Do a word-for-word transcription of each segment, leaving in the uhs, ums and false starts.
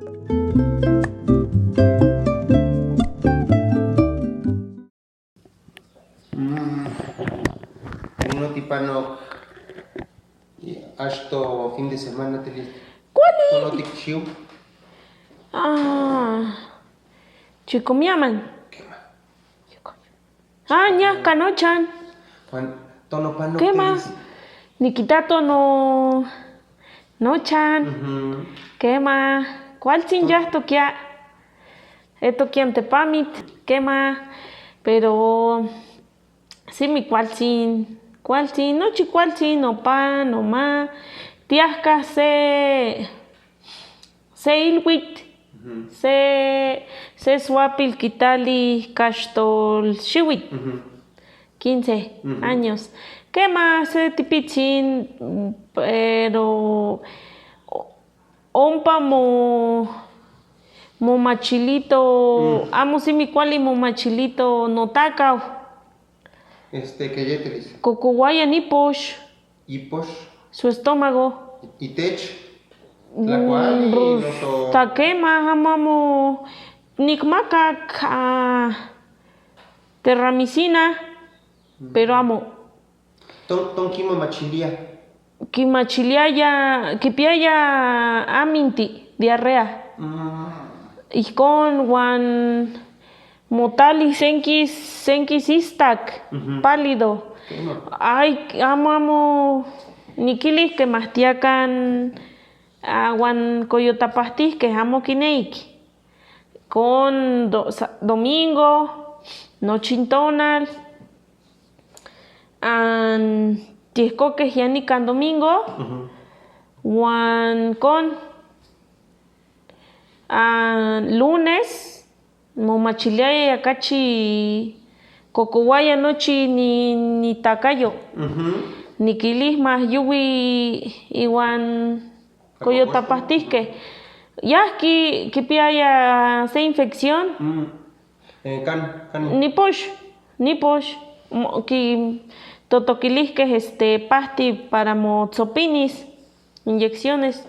Mm, uno ti panok hasta fin de semana te li. ¿Cuál es? Uno ti chiu. Ah, chico mi aman. ¿Qué más? Ah, ña, kanochan. Juan, tono panok. ¿Qué más? Nikita tono nochan. Ujú. ¿Qué más? ¿Cuál sin ya toquea? Esto quien te pamit, ¿qué más? Pero sí, mi cuál sin, cuál sin, nochi cuál sin, no pa, no ma, tiasca se, se ilwit, se, se swapil kitali kastol shiwit, quince años. ¿Qué más? Se tipichin, pero Ompa mo, mo machilito, amo simi kuali mo machilito, no takaw. Este, ¿qué yetelis? Kokowaya niposh. ¿Iposh? Su estómago. ¿Itech? Tlakuali, pues, noso takema, amamo, nikmakak, ah, terramicina, pero amo. Ton, ton kimo machilia. Kimachiliaya, kipiaya aminti, diarrea. Mm. Ijkon wan motali senkis, senkis istak, pálido. Ay, amo, amo nikilij kemahtiakan, ah, wan koyotapajtij ke amo kineik. Kon do-, sa-, domingo, nochi tonal. An, tihko ke hiani kan domingo, wan kon, an, lunes, mo machiliaya ya kachi kokowaya nochi ni, ni takayo. Nikilij ma yuwi iwan koyotapajtij ke. Yaj ki, kipiaya se infección. Mm. Eh, kan, kan. Niposh, niposh. Mo, ki, totokilij ke, este, pajti para mo tsopinis, inyecciones.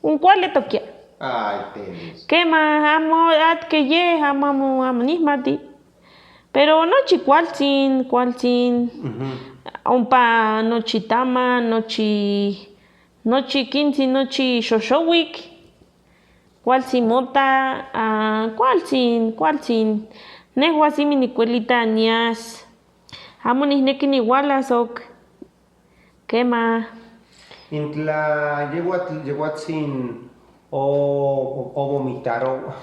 Un kual le tokia. Ay, tenis. Kema, amo, at ke ye, amo, amo, amo, nihmati. Pero nochi kualtsin, kualtsin. Ompa nochi tama, nochi, nochi kinsi, nochi shoshowik. Kualtsin mota, ah, kualtsin, kualtsin. Nehua simi nikuelita nias. Amo nihneki niwalas ok. Kema. Intla yeguat-, yeguatsin o, o, o vomitar o,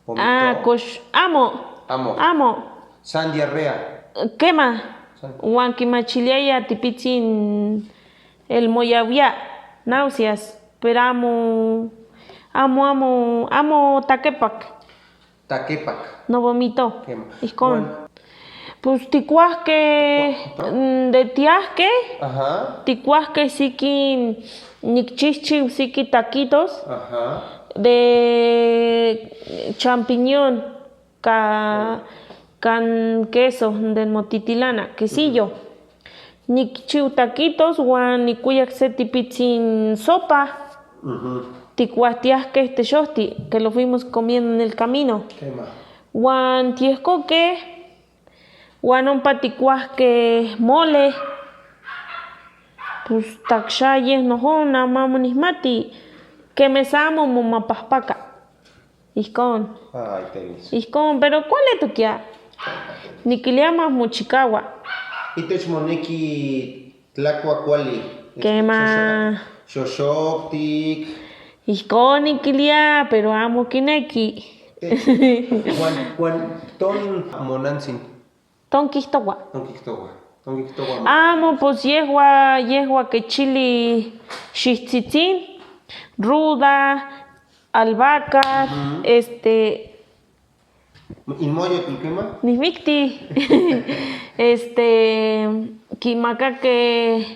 vomito. Ah, kosh, amo. Amo. Amo. San diarrea. Kema. San. Wan kimachiliaya tipitsin el moyawia, náuseas, pero amo, amo, amo, amo takepak. Takepak. No vomito. Kema. Ijkon. Wan. Pues tikuaj ke, mm, de tiaj ke, tikuaj ke siki nikchijchiu siki taquitos de champiñón, ka, kan queso, de motitilana, quesillo. Nikchiu taquitos wan nikuyak se tipitsin sopa. Tikuaj tiaj ke este shojti, que lo fuimos comiendo en el camino. Kema. Wan tiejko ke, wan ompa tikuaj ke mole. Pues taksha yej nojonan, amo nihmati, kemesa amo mo mapajpaka. Ijkon. Ay, tenis. Ijkon, pero kual le tokia. Nikilia ma mo chikawa. Itech mo neki tlakua kuali. Kema. Shoshoktik. Ijkon nikilia, pero amo kineki. Wan, wan ton mo nansin. Ton kijtowa. Ton kijtowa. Ton kijtowa. Amo, pues yehua, yehua ke chili shijtsitsin, ruda, albahaca, este, Inmoyo, ¿qué más? Nihmikti. Este, kimaka ke,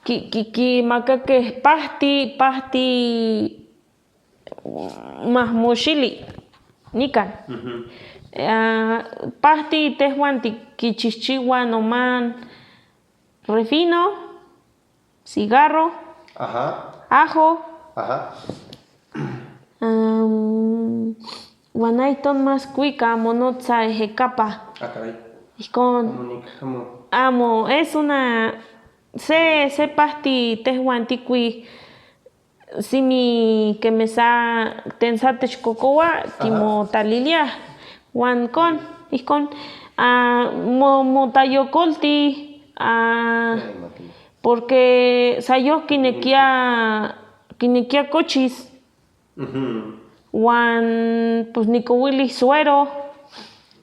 ki, ki, kimaka ke pajti, pajti mahmushili. Nikan. Ah, pajti tehwan ti kichijchiwan noman refino, cigarro, ajo, ah, Wan ay ton mas kui ka mo no tsa eje kapa. Ah, caray. Ijkon. Amo nik, amo. Amo, es una, se, se pahti tehuan ti kui. Simi kemesa tensa techikokowa, ti mo talilia. Wan kon, ijkon. Ah, mo, mo tayokolti, ah, porque sayoj kinekia, kinekia kochis. Wan, pues, ni kowilij suero,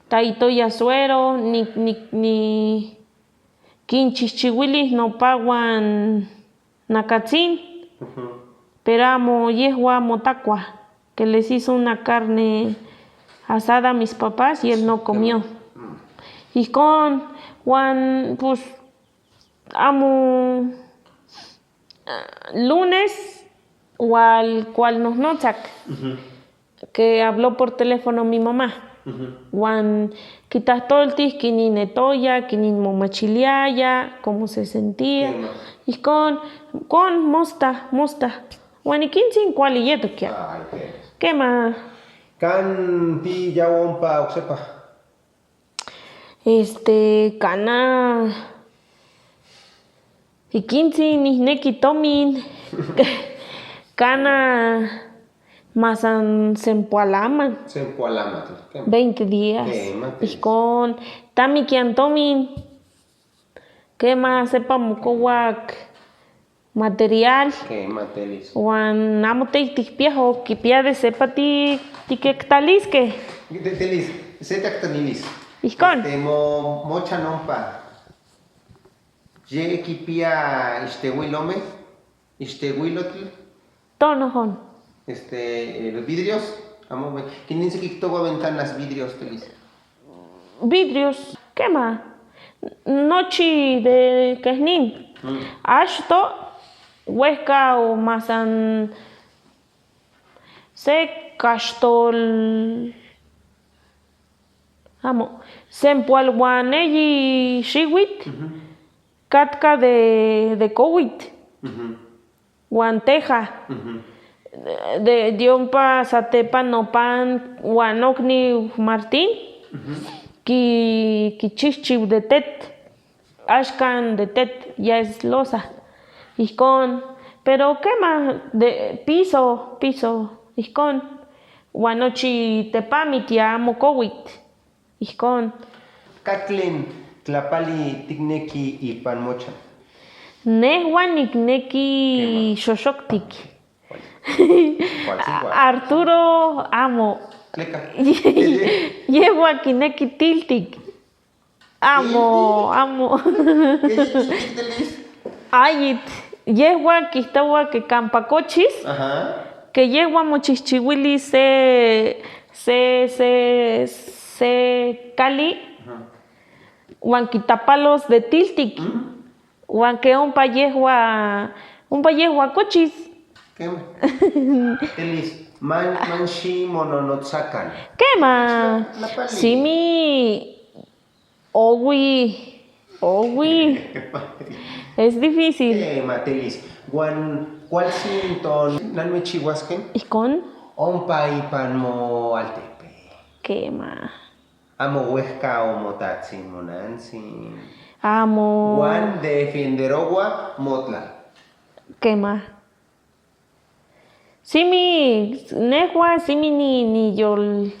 ta itoya suero, ni, ni, ni kinchijchiwilij nopa wan nakatsin. Pero amo yehua mo takua, que les hizo una carne asada a mis papás y él no comió. Ijkon, wan, pues, amo, lunes, wal, cual nos notsak, que habló por teléfono mi mamá. Wan kitahtoltik kinin etoya, kinin momachiliaya, cómo se sentía. Ijkon, kon, mosta, mosta. Wan ikintzin kuali yetukia. Kema. Kan ti ya wompa oksepa. Este, kana ikintzin ni neki tomin. Kana masan sempualama. Sempualama, kema. Veinte días. Kema, kema. Ijkon, tamikian tomin. Kema, sepa mo kowak material. Kema, telis. Wan amo te tikpiajo, kipia de sepa ti, ti kektaliske. Te-, telis, se taktanilis. Ijkon. Este, mo, mo chanompa. Ye kipia, este, wilome, este, wilotl. Tonojon. Este, eh, los vidrios. Amo, ¿quién dice que todo ventanas, vidrios, telis? Vidrios, kema. Nochi de kehnin. Ashto, wehka o masan se kastol. Amo, sempual wan eyi shiwit, katka de, de kowit. Wan teja. De, de ompa satepa nopa wan nokni Martín, ki, kichijchiw de tet, ashkan de tet ya es losa. Ijkon, pero kema de piso, piso, ijkon. Wan nochi tepamitia amo kowit. Ijkon. ¿Katlen tlapali tikneki ipan mochan? Nehwan nikneki shoshoktik. Arturo amo. Yehua kineki tiltik. Amo, amo. Ayit, yehua kihtawa ke kampa kochis, ke yehua mochijchiwili se, se, se, se kali, wan kitapalos de tiltik, wan ke ompa yehua, ompa yehua kochis. Kema. Telis, man, man shi mono no tsakan. Kema. Simi. Owi, owi. Es difícil. Eh, Matelis, wan, ¿cuál sin ton nan mechihuasken? Ijkon. Ompa ipan mo altepe. Kema. Amo wehka o motatsin monantsin. Amo. Wan defienderowa motla. Kema. Simi nehua, simi ni, ni yol,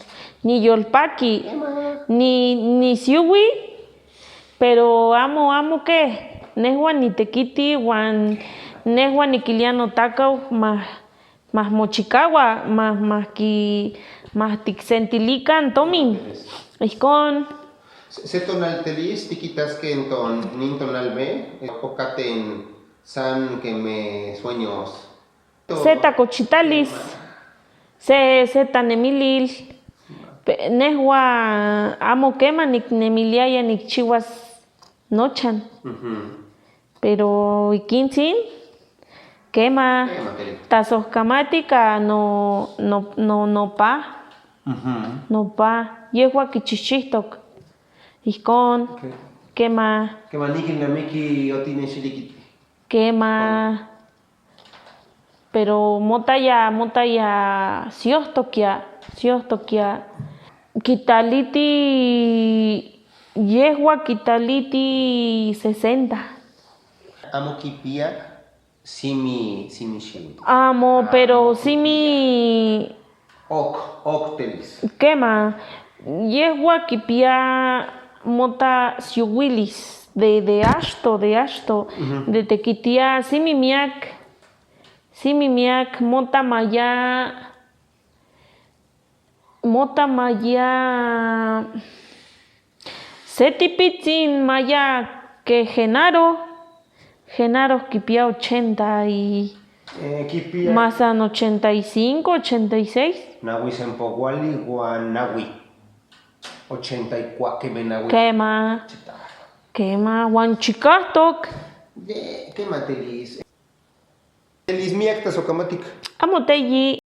ni yolpaki, ni, ni siuwi, pero amo, amo ke, nehua ni tekiti, wan nehua ni kiliano takau, ma, ma mochikawa, ma, ma ki, ma tiksentilikan tomin. Ijkon. Se, se tonal telis, tikitas ke enton, nin tonal ve, okaten san ke me sueños. Se ta kochitalis, se, se ta nemilil. Pe-, nehua amo kema niknemiliaya nikchiwas nochan. Pero ikintsin kema, tasohkamati ka no, no, no, nopa, nopa, yehua kichichihtok. Ijkon, kema. Kema, nikil namiki oti neshilikiti. Kema. Pero motaya, motaya, siohtokia. Siohtokia kitaliti yehua kitaliti sesenta. Amo kipia simi, simi shiwi. Amo, pero simi. Ok, ok, telis. Kema, yehua kipia mota siwilis de, de ashto, de ashto, de tekitia simi miak, simi miak mota maya. Mota maya, seti pitsin maya ke Genaro. Genaro kipia ochenta y. Eh, kipia. Masan ochenta y cinco, ochenta y seis. Nawi sempo wali wa nawi. Ochenta y cuatro kebe nawi. Kema. Chita. Kema, wan chikahtok. De, kema telis. Telis miak ta sokamatik. Amo teyi.